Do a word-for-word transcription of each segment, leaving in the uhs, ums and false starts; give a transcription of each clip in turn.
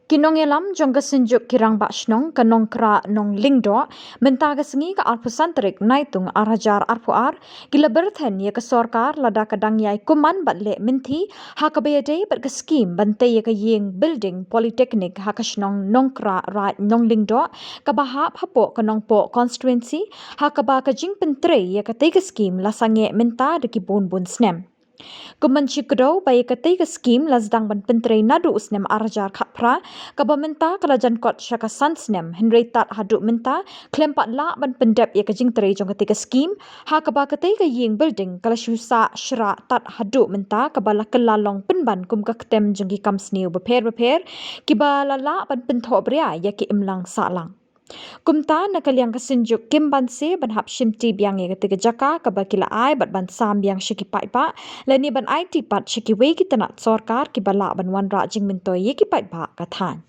Ki nongïalam jong ka Synjuk ki Rangbah Shnong ka Nongkhrah Nonglyngdoh, mynta ka sngi ka arphew san tarik Naitung ar hajar arphew ar, ki la byrthen ïa ka sorkar lada ka dang ïai kumman bad leh mynthi ha kaba ïadei bad ka skim ban tei ïa ka ïing building Polytechnic ha ka shnong Nongkhrah Raid Nonglyngdoh, kaba hap hapoh ka Nongpoh constituency, ha kaba ka jingpyntrei ïa katei ka skim la sangeh mynta da ki bun bun snem. Kum ban shu kdew ba ïa katei ka skim la sdang ban pyntrei naduh u snem ar hajar khatphra, kaba mynta ka la jan kot sha ka san snem, hynrei tad haduh mynta khlem pat lah ban pyndep ïa ka jingtrei jong katei ka skim, ha kaba katei ka ïing building ka la shu sah shrah tad haduh mynta, kaba la kylla long pynban kum ka ktem jong ki kam sniew bapher bapher, kiba la lah ban pynthohbria ïa ki imlang sahlang. Kumta, na ka liang ka Synjuk kim banse ban hap shimti biang ïa katei ka jaka kaba ki la ai bad ban sam biang sha ki paidbah, lane ban aiti pat sha kiwei ki tnat sorkar kiba lah ban wanrah jingmyntoi ïa ki paidbah ka thaiñ.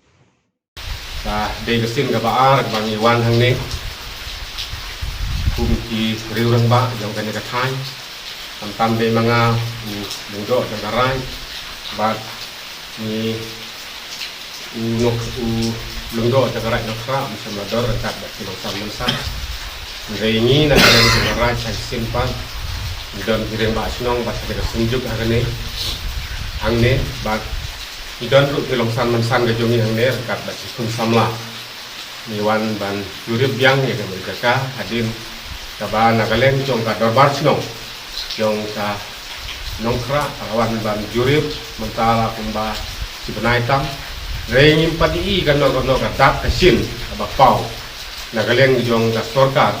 Ka dei ka sien kaba ar kaba ngi wan hangne kum ki riew rangbah jong kane ka thaiñ. Khamtam dei ma nga u Lyngdoh jong ka Raid bad ngi u Nok, u Lyngdoh jong ka Raid Nongkhrah, mynsiem la dor ryngkat bad ki nongsan mynsan. Hynrei ngi na ka liang jong ka Raid sa shisien pat ngi don ki rangbah shnong bad kane ka Synjuk ha kane hangne bad ngi don ruh ki nongsan mynsan ka jong ngi hangne ryngkat bad ki khun samla. Ngi wan ban jurip biang ïa kane ka jaka hadien kaba na ka liang jong ka dorbar shnong jong ka Nongkhrah ka la wan ban jurip mynta la kumba shi bnai tam. Hynrei ngim pat i kano kano ka dak ka shin kaba paw na ka liang jong ka sorkar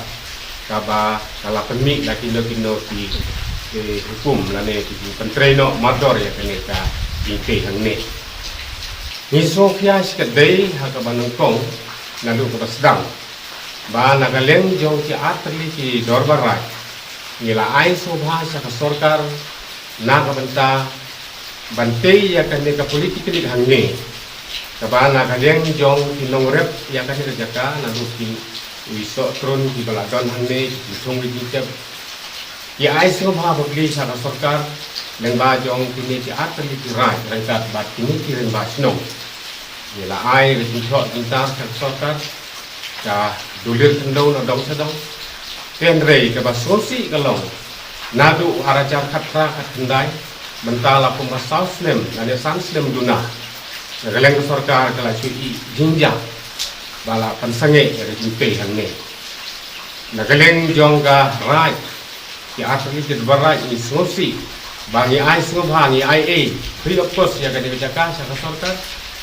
kaba ka la pynmih da kino kino ki, ki hukum lane ki jingpyntrei noh mardor ïa kane ka jingtei hangne. Ngi sngewkhia shikatdei ha kaba nyngkong naduh kaba sdang ba na ka liang jong ki artylli ki dorbar raid ngi la ai sngewbha sha ka sorkar na ka bynta ban tei ïa kane ka polytechnic hangne, kaba na ka liang jong ki nongrep ïa kane ka jaka naduh ki u Sohtrun kiba la don hangne, ki thung ki jingtep. Ki ai sngewbha bapli sha ka sorkar lyngba jong kine ki artylli ki raid ryngkat bad kine ki rangbah shnong. Ngi la ai ka jingthoh jingtar sha ka sorkar, ka dulir khyndew na dong sha dong. Hynrei kaba sngewsih ka long naduh ar hajar khatphra khatkhyndai mynta la kumba saw snem lane san snem duna, na ka liang ka sorkar ka la shu i jingjia ba la pynsangeh ïa ka jingtei hangne. Na ka liang jong ka raid, ki artylli ki dorbar raid ngi sngewsih ba ngi ai sngewbha, ngi ai ei free of cost ïa kane ka jaka sha ka sorkar.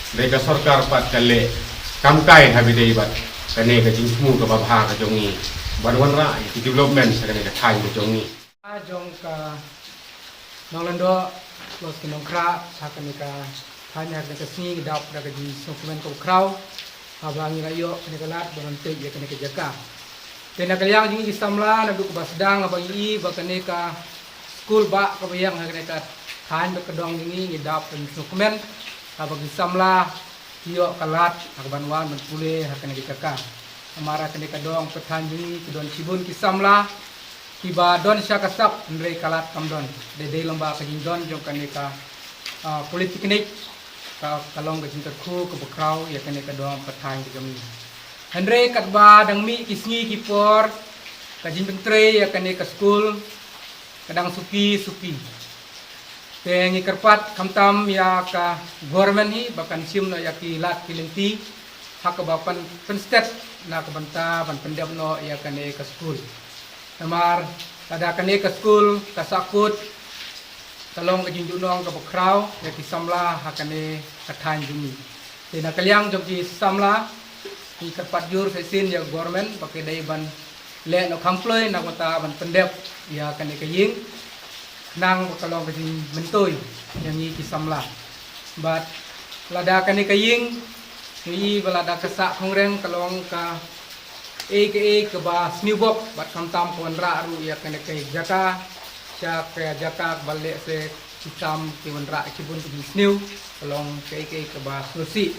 Hynrei ka sorkar pat ka leh kam kai ha ba ïadei bad kane ka jingthmu kaba bha ka jong ngi ban wanrah ïa ki development sha kane ka thaiñ ka jong ngi. Jong ka Nonglyngdoh, plus ka Nongkhrah, ha kane ka thaiñ ha kane ka sngi ngi dap da ka jingsngewkmen kaba khraw haba ngi la ïoh kane ka lad ban pynpeit ïa kane ka jaka. Te na ka liang jong ngi ki samla naduh kaba sdang haba ngi i ba kane ka skul bah kaba ïeng ha kane ka thaiñ bad ka dong jong ngi, ngi dap ban sngewkmen haba ki samla ki ïoh ka lad ha kaban wan ban pule ha kane ka jaka. Namar ha kane ka dong ka thaiñ jong ngi ki don shibun ki samla kiba don sha ka sap hynrei ka lad kam don. Dei dei lyngba ka jingdon jong kane ka, ah, polytechnic ka, ka long ka jingkyrkhu kaba khraw ïa kane ka dong ka thaiñ ka jong ngi. Hynrei katba dang mih ki sngi ki por ka jingpyntrei ïa kane ka skul ka dang suki suki. Te ngi kyrpad khamtam ïa ka government hi ba kan shim noh ïa ki lad ki lynti ha kaba pyn, pynstet na ka bynta ban pyndep noh ïa kane ka skul. Namar lada kane ka skul ka sahkut ka long ka jingjuh nong kaba khraw ïa ki samla ha kane ka thaiñ jong ngi. Te na ka liang jong ki samla ngi kyrpad jur sa shisien ïa government ba ki dei ban leh noh kham kloi na ka bynta ban pyndep ïa kane ka ïing khnang ba ka long ka jingmyntoi ïa ngi ki samla. Bad lada kane ka ïing ngi i ba lada ka sah khongreng ka long ka ei ka ei kaba sniewbok bad khamtam ka wanrah ruh ïa kane ka jaka sha ka jaka kaba leh se ki kam ki wanrah ki bun ki jingsniew ka long ka ei ka ei kaba sngewsih.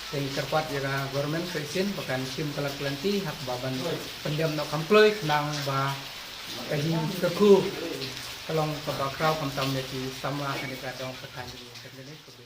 Te ngi kyrpad ïa ka government sa shisien ba kan shim ka lad ka lynti ha kaba ban pyndem noh kham kloi khnang ba ka jingkyrkhu ka long kaba khraw khamtam ïa ki samla kane ka dong ka thaiñ jong ngi.